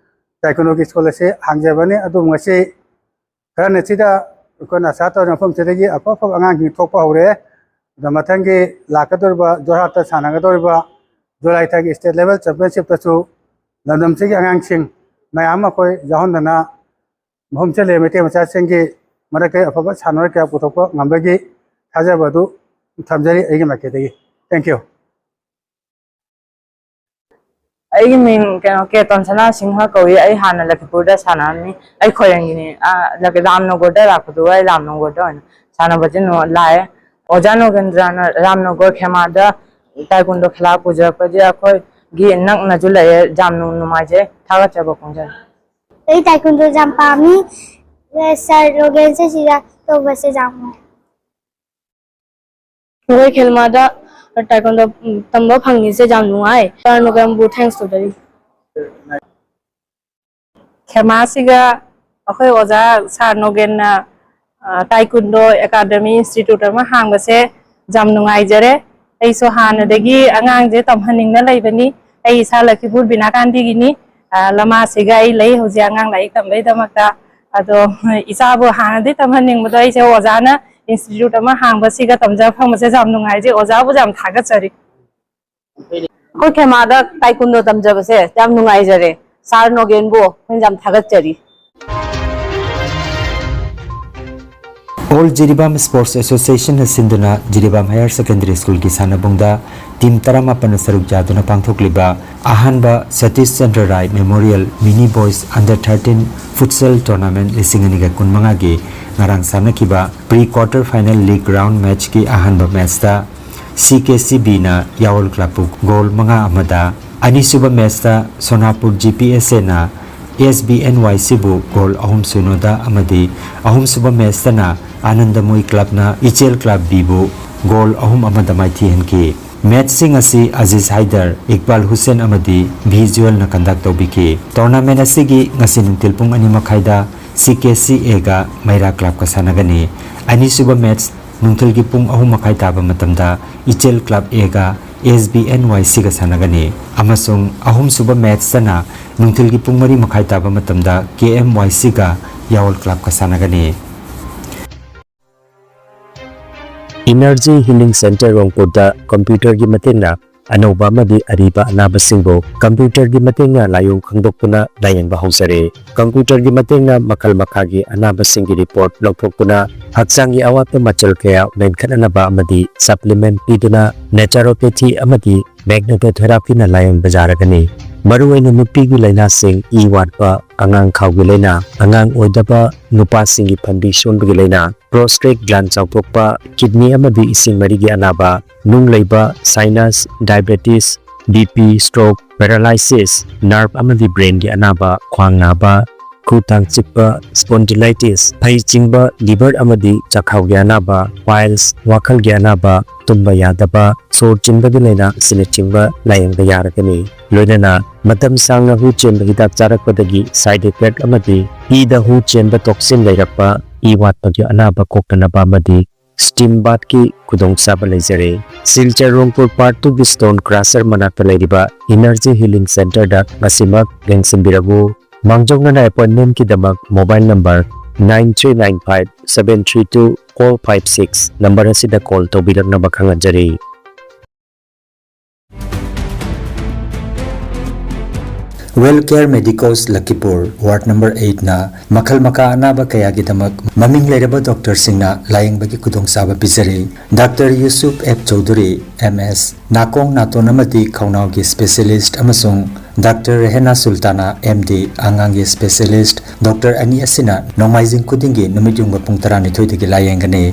ꯇꯥꯏꯀꯨꯟꯗꯣꯒꯤ school ꯑꯁꯤ ꯍꯥꯡꯖꯕꯅꯤ꯫ ꯑꯗꯨꯕꯨ ꯉꯁꯤ ꯈꯔꯅ ꯁꯤꯗ ꯑꯩꯈꯣꯏꯅ ꯑꯁꯥ ꯇꯧꯔꯤꯕ ꯃꯐꯝꯁꯤꯗꯒꯤ ꯑꯐ ꯑꯐꯕ ꯑꯉꯥꯡꯁꯤꯡ ꯊꯣꯛꯄ ꯍꯧꯔꯦ꯫ ꯑꯗ ꯃꯊꯪꯒꯤ ꯂꯥꯛꯀꯗꯧꯔꯤꯕ ꯖꯣꯔꯍꯥꯠꯇ ꯁꯥꯟꯅꯒꯗꯧꯔꯤꯕ ꯖꯨꯂꯥꯏ ꯊꯥꯒꯤ state level championshipꯇꯁꯨ ꯂꯝꯗꯝꯁꯤꯒꯤ ꯑꯉꯥꯡꯁꯤꯡ ꯃꯌꯥꯝ ꯑꯃ ꯑꯩꯈꯣꯏ ꯌꯥꯎꯍꯟꯗꯅ ꯃꯐꯝ ꯆꯠꯂꯤꯕ ꯃꯩꯇꯩ ꯃꯆꯥꯁꯤꯡꯒꯤ ꯃꯔꯛꯇ ꯑꯐꯕ ꯁꯥꯟꯅꯔꯣꯏ ꯀꯌꯥ ꯄꯨꯊꯣꯛꯄ ꯉꯝꯕꯒꯤ ꯊꯥꯖꯕ ꯑꯗꯨ ꯊꯝꯖꯔꯤ ꯑꯩꯒꯤ ꯃꯥꯏꯀꯩꯗꯒꯤ꯫ Thank you꯫ ꯑꯩꯒꯤ ꯃꯤꯡ ꯀꯩꯅꯣ ꯀꯦ ꯇꯣꯟꯁꯅꯥ ꯁꯤꯡꯍ ꯀꯧꯏ꯫ ꯑꯩ ꯍꯥꯟꯅ ꯂꯈꯤꯄꯨꯔꯗ ꯁꯥꯟꯅꯔꯝꯃꯤ꯫ ꯑꯩ ꯈꯣꯏꯔꯪꯒꯤꯅꯤ꯫ ꯑꯥ, ꯂꯛ-, ꯔꯥꯝꯅꯒꯔꯗ ꯂꯥꯛꯄꯗꯨꯒ ꯑꯩ ꯔꯥꯝꯅꯒꯔꯗ ꯑꯣꯏꯅ ꯁꯥꯟꯅꯕꯁꯦ ꯅꯨ-, ꯂꯥꯛꯑꯦ꯫ ꯑꯣꯖꯥ ꯅꯣꯒꯦꯟꯗ꯭ꯔꯅ ꯔꯥꯝꯅꯒꯔ ꯈꯦꯃꯥꯗ ꯇꯥꯏꯀꯨꯟꯗꯣ ꯈꯦꯂꯥ ꯄꯨꯖꯔꯛꯄꯁꯦ ꯑꯩꯈꯣꯏꯒꯤ ꯅꯛꯅꯁꯨ ꯂꯩꯌꯦ꯫ ꯌꯥꯝ ꯅꯨ-, ꯅꯨꯡꯉꯥꯏꯖꯩ꯫ ꯊꯥꯒꯠꯆꯕ ꯐꯣꯡꯖꯔꯤ꯫ ꯑꯩ ꯇꯥꯏꯀꯨꯟꯗꯣ ꯌꯥꯝ ꯄꯥꯝꯃꯤ꯫ ꯁꯥꯔ ꯅꯣꯒꯦꯟꯁꯦ ꯁꯤꯗ ꯇꯧꯕꯁꯦ ꯌꯥꯝ ꯅꯨꯡꯉꯥꯏ꯫ ꯑꯩꯈꯣꯏ ꯈꯦꯜꯃꯥꯗ ꯇꯥꯏꯀꯣꯟꯗꯣ ꯇꯝꯕ ꯐꯪꯉꯤꯁꯦ ꯌꯥꯝ ꯅꯨꯡꯉꯥꯏ꯫ ꯁꯥꯔ ꯅꯣꯒꯦꯟꯕꯨ thanks ꯇꯧꯖꯔꯤ꯫ ꯈꯦꯃꯥꯁꯤꯒ ꯑꯩꯈꯣꯏ ꯑꯣꯖꯥ ꯁꯥꯔ ꯅꯣꯒꯦꯟꯅ, ꯑ, ꯇꯥꯏꯀꯨꯟꯗꯣ ꯑꯦꯀꯥꯗꯃꯤ ꯏꯟꯁꯇꯤꯇ꯭ꯌꯨꯠ ꯑꯃ ꯍꯥꯡꯕꯁꯦ ꯌꯥꯝ ꯅꯨꯡꯉꯥꯏꯖꯔꯦ꯫ ꯑꯩꯁꯨ ꯍꯥꯟꯅꯗꯒꯤ ꯑꯉꯥꯡꯁꯦ ꯇꯝꯍꯟꯅꯤꯡꯅ ꯂꯩꯕꯅꯤ꯫ ꯑꯩ ꯏꯁꯥ ꯂꯈꯤꯄꯨꯔ ꯕꯤꯅꯥꯀꯥꯟꯗꯤꯒꯤꯅꯤ꯫ ꯑ, ꯂꯃꯥꯁꯤꯒ ꯑꯩ ꯂꯩ ꯍꯧꯖꯤꯛ ꯑꯉꯥꯡ ꯂꯥꯏꯔꯤꯛ ꯇꯝꯕꯩꯗꯃꯛꯇ꯫ ꯑꯗꯣ ꯏꯆꯥꯕꯨ ꯍꯥꯟꯅꯗꯤ ꯇꯝꯍꯟꯅꯤꯡꯕꯗꯣ ꯑꯩꯁꯦ ꯑꯣꯖꯥꯅ ꯏꯟꯁꯇꯤꯇ꯭ꯌꯨꯠ ꯑꯃ ꯍꯥꯡꯕꯁꯤꯒ ꯇꯝꯖꯕ ꯐꯪꯕꯁꯦ ꯌꯥꯝ ꯅꯨꯡꯉꯥꯏꯖꯩ꯫ ꯑꯣꯖꯥꯕꯨ ꯌꯥꯝ ꯊꯥꯒꯠꯆꯔꯤ꯫ ꯑꯩꯈꯣꯏ ꯈꯦꯃꯥꯗ ꯇꯥꯏꯀꯨꯟꯗꯣ ꯇꯝꯖꯕꯁꯦ ꯌꯥꯝ ꯅꯨꯡꯉꯥꯏꯖꯔꯦ꯫ ꯁꯥꯔ ꯅꯣꯒꯦꯟꯕꯨ ꯑꯩꯈꯣꯏꯅ ꯌꯥꯝ ꯊꯥꯒꯠꯆꯔꯤ꯫ All Jiribam Sports Associationꯅ ꯁꯤꯟꯗꯨꯅ ꯖꯤꯔꯤꯕꯥꯝ Higher Secondary Schoolꯒꯤ ꯁꯥꯟꯅꯕꯨꯡꯗ team ꯇꯔꯥꯃꯥꯄꯟꯅ ꯁꯔꯨꯛ ꯌꯥꯗꯨꯅ ꯄꯥꯡꯊꯣꯛꯂꯤꯕ ꯑꯍꯥꯟꯕ ꯁꯇꯤꯁ ꯆꯟꯗ꯭ꯔ ꯔꯥꯏ Memorial Mini Boys Under thirteen Futsal Tournament ꯂꯤꯁꯤꯡ ꯑꯅꯤꯒ ꯀꯨꯟꯃꯉꯥꯒꯤ ꯉꯔꯥꯡ ꯁꯥꯟꯅꯈꯤꯕ pre quarter final league round matchꯀꯤ ꯑꯍꯥꯟꯕ matchꯇ CKCBꯅ ꯌꯥꯋꯜ clubꯄꯨ goal ꯃꯉꯥ ꯑꯃꯗ, ꯑꯅꯤꯁꯨꯕ matchꯇ ꯁꯣꯅꯥꯄꯨꯔ GPSAꯅ SBNYCꯕꯨ goal ꯑꯍꯨꯝ ꯁꯤꯅꯣꯗ ꯑꯃꯗꯤ ꯑꯍꯨꯝꯁꯨꯕ matchꯇꯅ ꯑꯥꯅꯟꯗꯃꯣꯏ clubꯅ ꯏꯆꯦꯜ club Bꯕꯨ goal ꯑꯍꯨꯝ ꯑꯃꯗ ꯃꯥꯏꯊꯤꯍꯟꯈꯤ꯫ ꯃꯦꯠꯁꯁꯤꯡ ꯑꯁꯤ ꯑꯖꯤꯖ ꯍꯥꯏꯗꯔ, ꯏꯛꯕꯥꯜ ꯍꯨꯁꯦꯟ ꯑꯃꯗꯤ ꯚꯤ ꯖꯨꯋꯦꯜꯅ ꯀꯟꯗꯛ ꯇꯧꯕꯤꯈꯤ꯫ ꯇꯣꯔꯅꯥꯃꯦꯟ ꯑꯁꯤꯒꯤ ꯉꯁꯤ ꯅꯨꯡꯊꯤꯜ ꯄꯨꯡ ꯑꯅꯤ ꯃꯈꯥꯏꯗ ꯁꯤ ꯀꯦ ꯁꯤ ꯑꯦꯒ ꯃꯩꯔꯥ ꯀ꯭ꯂꯕꯀ ꯁꯥꯟꯅꯒꯅꯤ꯫ ꯑꯅꯤꯁꯨꯕ ꯃꯦꯠꯁ ꯅꯨꯡꯊꯤꯜꯒꯤ ꯄꯨꯡ ꯑꯍꯨꯝ ꯃꯈꯥꯏ ꯇꯥꯕ ꯃꯇꯝꯗ ꯏꯆꯦꯜ ꯀ꯭ꯂꯕ ꯑꯦꯒ ꯑꯦꯁ ꯕꯤ ꯑꯦꯟ ꯋꯥꯏ ꯁꯤꯒ ꯁꯥꯟꯅꯒꯅꯤ ꯑꯃꯁꯨꯡ ꯑꯍꯨꯝꯁꯨꯕ ꯃꯦꯠꯁꯇꯅ ꯅꯨꯡꯊꯤꯜꯒꯤ ꯄꯨꯡ ꯃꯔꯤ ꯃꯈꯥꯏ ꯇꯥꯕ ꯃꯇꯝꯗ ꯀꯦ ꯑꯦꯝ ꯋꯥꯏ ꯁꯤꯒ ꯌꯥꯋꯜ ꯀ꯭ꯂꯕꯀ ꯁꯥꯟꯅꯒꯅꯤ꯫ Energy Healing Center ꯔꯣꯡꯄꯨꯔꯗ ꯀꯝꯄ꯭ꯌꯨꯇꯔꯒꯤ ꯃꯇꯦꯡꯅ ꯑꯅꯧꯕ ꯑꯃꯗꯤ ꯑꯔꯤꯕ ꯑꯅꯥꯕꯁꯤꯡꯕꯨ ꯀꯝꯄ꯭ꯌꯨꯇꯔꯒꯤ ꯃꯇꯦꯡꯅ ꯂꯥꯏꯑꯣꯡ ꯈꯪꯗꯣꯛꯇꯨꯅ ꯂꯥꯌꯦꯡꯕ ꯍꯧꯖꯔꯦ꯫ ꯀꯝꯄ꯭ꯌꯨꯇꯔꯒꯤ ꯃꯇꯦꯡꯅ ꯃꯈꯜ ꯃꯈꯥꯒꯤ ꯑꯅꯥꯕꯁꯤꯡꯒꯤ ꯔꯤꯄꯣꯔꯠ ꯂꯧꯊꯣꯛꯇꯨꯅ ꯍꯛꯆꯥꯡꯒꯤ ꯑꯋꯥꯠꯄ ꯃꯆꯜ ꯀꯌꯥ ꯃꯦꯟꯈꯠꯅꯅꯕ ꯑꯃꯗꯤ ꯁꯄ꯭ꯂꯤꯃꯦꯟꯠ ꯄꯤꯗꯨꯅ ꯅꯦꯆꯔꯣꯄꯦꯊꯤ ꯑꯃꯗꯤ ꯃꯦꯒꯅꯦꯇꯣꯊꯦꯔꯥꯄꯤꯅ ꯂꯥꯌꯦꯡꯕ ꯌꯥꯔꯒꯅꯤ꯫ ꯃꯔꯨꯑꯣꯏꯅ ꯅꯨꯄꯤꯒꯤ ꯂꯥꯏꯅꯥꯁꯤꯡ, ꯏ ꯋꯥꯠꯄ, ꯑꯉꯥꯡ ꯈꯥꯎꯒꯤ ꯂꯥꯏꯅꯥ, ꯑꯉꯥꯡ ꯑꯣꯏꯗꯕ, ꯅꯨꯄꯥꯁꯤꯡꯒꯤ ꯐꯟꯕꯤ ꯁꯣꯟꯕꯒꯤ ꯂꯥꯏꯅꯥ, ꯄ꯭ꯔꯣꯁꯇꯦꯠ ꯒ꯭ꯂꯥꯟ ꯆꯥꯎꯊꯣꯛꯄ, ꯀꯤꯗꯅꯤ ꯑꯃꯗꯤ ꯏꯁꯤꯡ ꯃꯔꯤꯒꯤ ꯑꯅꯥꯕ, ꯅꯨꯡ ꯂꯩꯕ, sinus, diabetes, B P, stroke, paralysis, nerve ꯑꯃꯗꯤ ꯕ꯭ꯔꯦꯟꯒꯤ ꯑꯅꯥꯕ, ꯈ꯭ꯋꯥꯡ ꯅꯥꯕ, ꯈꯨ ꯊꯥꯡ ꯆꯤꯛꯄ, ꯁ꯭ꯄꯣꯟꯗꯤꯂꯥꯏꯇꯤꯁ, ꯐꯩ ꯆꯤꯡꯕ, ꯂꯤꯚꯔ ꯑꯃꯗꯤ ꯆꯥꯛꯈꯥꯎꯒꯤ ꯑꯅꯥꯕ, ꯄꯥꯏꯜꯁ, ꯋꯥꯈꯜꯒꯤ ꯑꯅꯥꯕ, ꯇꯨꯝꯕ ꯌꯥꯗꯕ, ꯁꯣꯔ ꯆꯤꯟꯕꯒꯤ ꯂꯥꯏꯅꯥ ꯑꯁꯤꯅꯆꯤꯡꯕ ꯂꯥꯌꯦꯡꯕ ꯌꯥꯔꯒꯅꯤ꯫ ꯂꯣꯏꯅꯅ ꯃꯇꯝ ꯁꯥꯡꯅ ꯍꯨ ꯆꯦꯟꯕ ꯍꯤꯗꯥꯛ ꯆꯥꯔꯛꯄꯗꯒꯤ ꯁꯥꯏꯗ ꯏꯐꯦꯛ ꯑꯃꯗꯤ ꯏꯗ ꯍꯨ ꯆꯦꯟꯕ ꯇꯣꯛꯁꯤꯟ ꯂꯩꯔꯛꯄ, ꯏ ꯋꯥꯠꯄꯒꯤ ꯑꯅꯥꯕ ꯀꯣꯛꯇꯅꯕ ꯑꯃꯗꯤ ꯁ꯭ꯇꯤꯝ ꯕꯥꯊꯀꯤ ꯈꯨꯗꯣꯡꯆꯥꯕ ꯂꯩꯖꯔꯦ꯫ ꯁꯤꯜꯆꯔ ꯔꯣꯡꯄꯨꯔ ꯄꯥꯔꯠ ꯇꯨꯒꯤ ꯁ꯭ꯇꯣꯟ ꯀ꯭ꯔꯁꯔ ꯃꯅꯥꯛꯇ ꯂꯩꯔꯤꯕ ꯏꯅꯔꯖꯤ ꯍꯤꯂꯤꯡ ꯁꯦꯟꯇꯔꯗ ꯉꯁꯤꯃꯛ ꯌꯦꯡꯁꯤꯟꯕꯤꯔꯛꯎ꯫ ꯃꯥꯡꯖꯧꯅꯅ ꯑꯦꯄꯣꯏꯟꯃꯦꯟꯠꯀꯤꯗꯃꯛ mobile number nine three nine five seven three two four five six number ꯑꯁꯤꯗ ꯀꯣꯜ ꯇꯧꯕꯤꯔꯛꯅꯕ ꯈꯪꯍꯟꯖꯔꯤ꯫ Well care medicos Lakhipur, ward number ꯑꯩꯠꯅ ꯃꯈꯜ ꯃꯈꯥ ꯑꯅꯥꯕ ꯀꯌꯥꯒꯤꯗꯃꯛ ꯃꯃꯤꯡ ꯂꯩꯔꯕ ꯗꯣꯛꯇꯔꯁꯤꯡꯅ ꯂꯥꯌꯦꯡꯕꯒꯤ ꯈꯨꯗꯣꯡꯆꯥꯕ ꯄꯤꯖꯔꯤ꯫ Doctor Yusuf F Chowdhury, M S, ꯅꯥꯀꯣꯡ ꯅꯥꯇꯣꯟ ꯑꯃꯗꯤ ꯈꯧꯅꯥꯎꯒꯤ ꯁ꯭ꯄꯦꯁꯤꯌꯦꯂꯤꯁꯠ, ꯑꯃꯁꯨꯡ ꯗꯥꯛꯇꯔ ꯔꯦꯍꯦꯅꯥ ꯁꯨꯜꯇꯥꯅꯥ, ꯑꯦꯝ ꯗꯤ, ꯑꯉꯥꯡꯒꯤ ꯁ꯭ꯄꯦꯁꯤꯌꯦꯂꯤꯁꯠ꯫ ꯗꯣꯛꯇꯔ ꯑꯅꯤ ꯑꯁꯤꯅ ꯅꯣꯡꯃꯥꯏꯖꯤꯡ ꯈꯨꯗꯤꯡꯒꯤ ꯅꯨꯃꯤꯠ ꯌꯨꯡꯕ ꯄꯨꯡ ꯇꯔꯥꯅꯤꯊꯣꯏꯗꯒꯤ ꯂꯥꯌꯦꯡꯒꯅꯤ꯫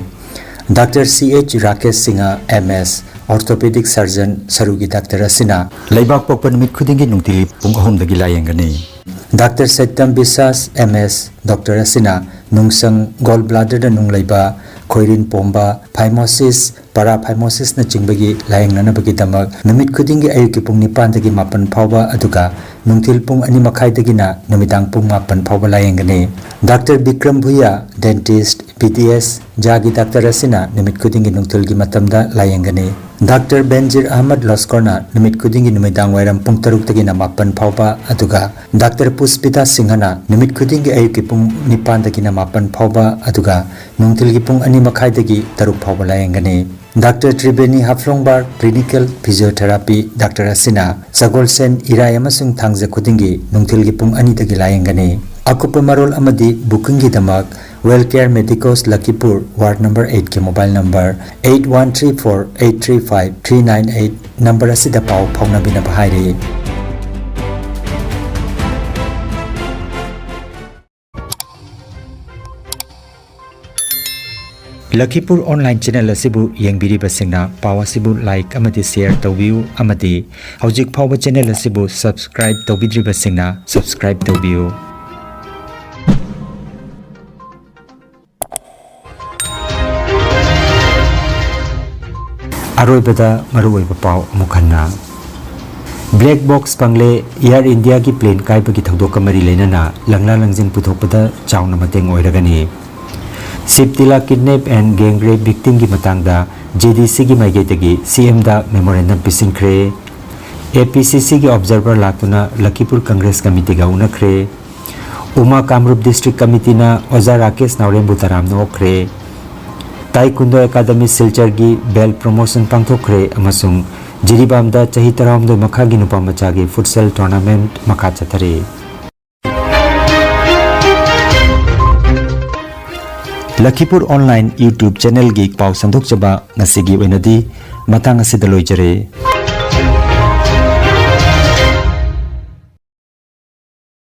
ꯗꯥꯛꯇꯔ ꯁꯤ ꯑꯩꯆ ꯔꯥꯀꯦꯁ ꯁꯤꯡꯍ, ꯑꯦꯝ ꯑꯦꯁ, ꯑꯣꯔꯊꯣꯄꯦꯗꯤꯛ ꯁꯔꯖꯟ, ꯁꯔꯨꯒꯤ ꯗꯥꯛꯇꯔ ꯑꯁꯤꯅ ꯂꯩꯕꯥꯛ ꯄꯣꯛꯄ ꯅꯨꯃꯤꯠ ꯈꯨꯗꯤꯡꯒꯤ ꯅꯨꯡꯇꯤꯒꯤ ꯄꯨꯡ ꯑꯍꯨꯝꯗꯒꯤ ꯂꯥꯌꯦꯡꯒꯅꯤ꯫ ꯗꯥꯛꯇꯔ ꯁꯩꯇꯝ ꯕꯤꯁꯥꯁ, ꯑꯦꯝ ꯑꯦꯁ, ꯗꯣꯛꯇꯔ ꯑꯁꯤꯅ ꯅꯨꯡꯁꯪ, ꯒꯣꯜ ꯕ꯭ꯂꯥꯗꯔꯗ ꯅꯨꯡ ꯂꯩꯕ, ꯈꯣꯏꯔꯤꯟ ꯄꯣꯝꯕ, phimosis, paraphimosisꯅꯆꯤꯡꯕꯒꯤ ꯂꯥꯌꯦꯡꯅꯅꯕꯒꯤꯗꯃꯛ ꯅꯨꯃꯤꯠ ꯈꯨꯗꯤꯡꯒꯤ ꯑꯌꯨꯛꯀꯤ ꯄꯨꯡ ꯅꯤꯄꯥꯟꯗꯒꯤ ꯃꯥꯄꯟ ꯐꯥꯎꯕ, ꯑꯗꯨꯒ ꯅꯨꯡꯊꯤꯜ ꯄꯨꯡ ꯑꯅꯤ ꯃꯈꯥꯏꯗꯒꯤꯅ ꯅꯨꯃꯤꯗꯥꯡ ꯄꯨꯡ ꯃꯥꯄꯟ ꯐꯥꯎꯕ ꯂꯥꯌꯦꯡꯒꯅꯤ꯫ Doctor Bikram Bhuyan, dentist, B D S, ꯖꯥꯒꯤ ꯗꯥꯛꯇꯔ ꯑꯁꯤꯅ ꯅꯨꯃꯤꯠ ꯈꯨꯗꯤꯡꯒꯤ ꯅꯨꯡꯊꯤꯜꯒꯤ ꯃꯇꯝꯗ ꯂꯥꯌꯦꯡꯒꯅꯤ꯫ ꯗꯥꯛꯇꯔ ꯕꯦꯟꯖꯤꯔ ꯑꯍꯃꯗ ꯂꯣꯁꯀꯣꯔꯅ ꯅꯨꯃꯤꯠ ꯈꯨꯗꯤꯡꯒꯤ ꯅꯨꯃꯤꯗꯥꯡ ꯋꯥꯏꯔꯝ ꯄꯨꯡ ꯇꯔꯨꯛꯇꯒꯤꯅ ꯃꯥꯄꯟ ꯐꯥꯎꯕ, ꯑꯗꯨꯒ ꯗꯥꯛꯇꯔ ꯄꯨꯁꯄꯤꯇꯥ ꯁꯤꯡꯍꯅ ꯅꯨꯃꯤꯠ ꯈꯨꯗꯤꯡꯒꯤ ꯑꯌꯨꯛꯀꯤ ꯄꯨꯡ ꯅꯤꯄꯥꯟꯗꯒꯤꯅ ꯃꯥꯄꯟ ꯐꯥꯎꯕ, ꯑꯗꯨꯒ ꯅꯨꯡꯊꯤꯜꯒꯤ ꯄꯨꯡ ꯑꯅꯤ ꯃꯈꯥꯏꯗꯒꯤ ꯇꯔꯨꯛ ꯐꯥꯎꯕ ꯂꯥꯌꯦꯡꯒꯅꯤ꯫ Doctor Triveni ꯍꯥꯐ꯭ꯂꯣꯡꯕꯥꯔ, clinical physiotherapy doctor ꯑꯁꯤꯅ ꯁꯒꯣꯜꯁꯦꯟ, ꯏꯔꯥꯏ ꯑꯃꯁꯨꯡ ꯊꯥꯡꯖ ꯈꯨꯗꯤꯡꯒꯤ ꯅꯨꯡꯊꯤꯜꯒꯤ ꯄꯨꯡ ꯑꯅꯤꯗꯒꯤ ꯂꯥꯌꯦꯡꯒꯅꯤ꯫ ꯑꯀꯨꯞꯄ ꯃꯔꯣꯜ ꯑꯃꯗꯤ bookingꯒꯤꯗꯃꯛ Well Care Medicos Lakhipur, ward number eightꯀꯤ mobile number eight one three four eight three five three nine eight number ꯑꯁꯤꯗ ꯄꯥꯎ ꯐꯥꯎꯅꯕꯤꯅꯕ ꯍꯥꯏꯔꯤ꯫ ꯂꯈꯤꯄꯨꯔ online channel ꯑꯁꯤꯕꯨ ꯌꯦꯡꯕꯤꯔꯤꯕꯁꯤꯡꯅ ꯄꯥꯎ ꯑꯁꯤꯕꯨ like ꯑꯃꯗꯤ share ꯇꯧꯕꯤꯌꯨ, ꯑꯃꯗꯤ ꯍꯧꯖꯤꯛ ꯐꯥꯎꯕ channel ꯑꯁꯤꯕꯨ subscribe ꯇꯧꯕꯤꯗ꯭ꯔꯤꯕꯁꯤꯡꯅ subscribe ꯇꯧꯕꯤꯌꯨ꯫ ꯑꯔꯣꯏꯕꯗ ꯃꯔꯨꯑꯣꯏꯕ ꯄꯥꯎ ꯑꯃꯨꯛ ꯍꯟꯅ꯫ Black box ꯐꯪꯂꯦ꯫ Air Indiaꯒꯤ plane ꯀꯥꯏꯕꯒꯤ ꯊꯧꯗꯣꯛꯀ ꯃꯔꯤ ꯂꯩꯅꯅ ꯂꯪꯂꯥ ꯂꯪꯖꯤꯟ ꯄꯨꯊꯣꯛꯄꯗ ꯆꯥꯎꯅ ꯃꯇꯦꯡ ꯑꯣꯏꯔꯒꯅꯤ꯫ ꯁꯤꯕ ꯇꯤꯂꯥ kidnap and gang rape victimꯒꯤ ꯃꯇꯥꯡꯗ JDCꯒꯤ ꯃꯥꯏꯀꯩꯗꯒꯤ CMꯗ memorandum ꯄꯤꯁꯤꯟꯈ꯭ꯔꯦ꯫ APCCꯒꯤ observer ꯂꯥꯛꯇꯨꯅ ꯂꯈꯤꯄꯨꯔ Congress Committeeꯒ ꯎꯅꯈ꯭ꯔꯦ꯫ ꯎꯃꯥ ꯀꯥꯃꯔꯨꯞ District Committeeꯅ ꯑꯣꯖꯥ ꯔꯥꯀꯦꯁ ꯅꯥꯎꯔꯦꯝꯕꯨ ꯇꯔꯥꯝꯅ ꯑꯣꯛꯈ꯭ꯔꯦ꯫ Taekwondo Academy ꯁꯤꯜꯆꯔꯒꯤ belt promotion ꯄꯥꯡꯊꯣꯛꯈ꯭ꯔꯦ ꯑꯃꯁꯨꯡ ꯖꯤꯔꯤꯕꯥꯝꯗ ꯆꯍꯤ ꯇꯔꯥꯍꯨꯝꯗꯣꯏ ꯃꯈꯥꯒꯤ ꯅꯨꯄꯥ ꯃꯆꯥꯒꯤ futsal tournament ꯃꯈꯥ ꯆꯠꯊꯔꯤ꯫ ꯂꯈꯤꯄꯨꯔ online YouTube channelꯒꯤ ꯄꯥꯎ ꯁꯟꯗꯣꯛꯆꯕ ꯉꯁꯤꯒꯤ ꯑꯣꯏꯅꯗꯤ ꯃꯇꯥꯡ ꯑꯁꯤꯗ ꯂꯣꯏꯖꯔꯦ꯫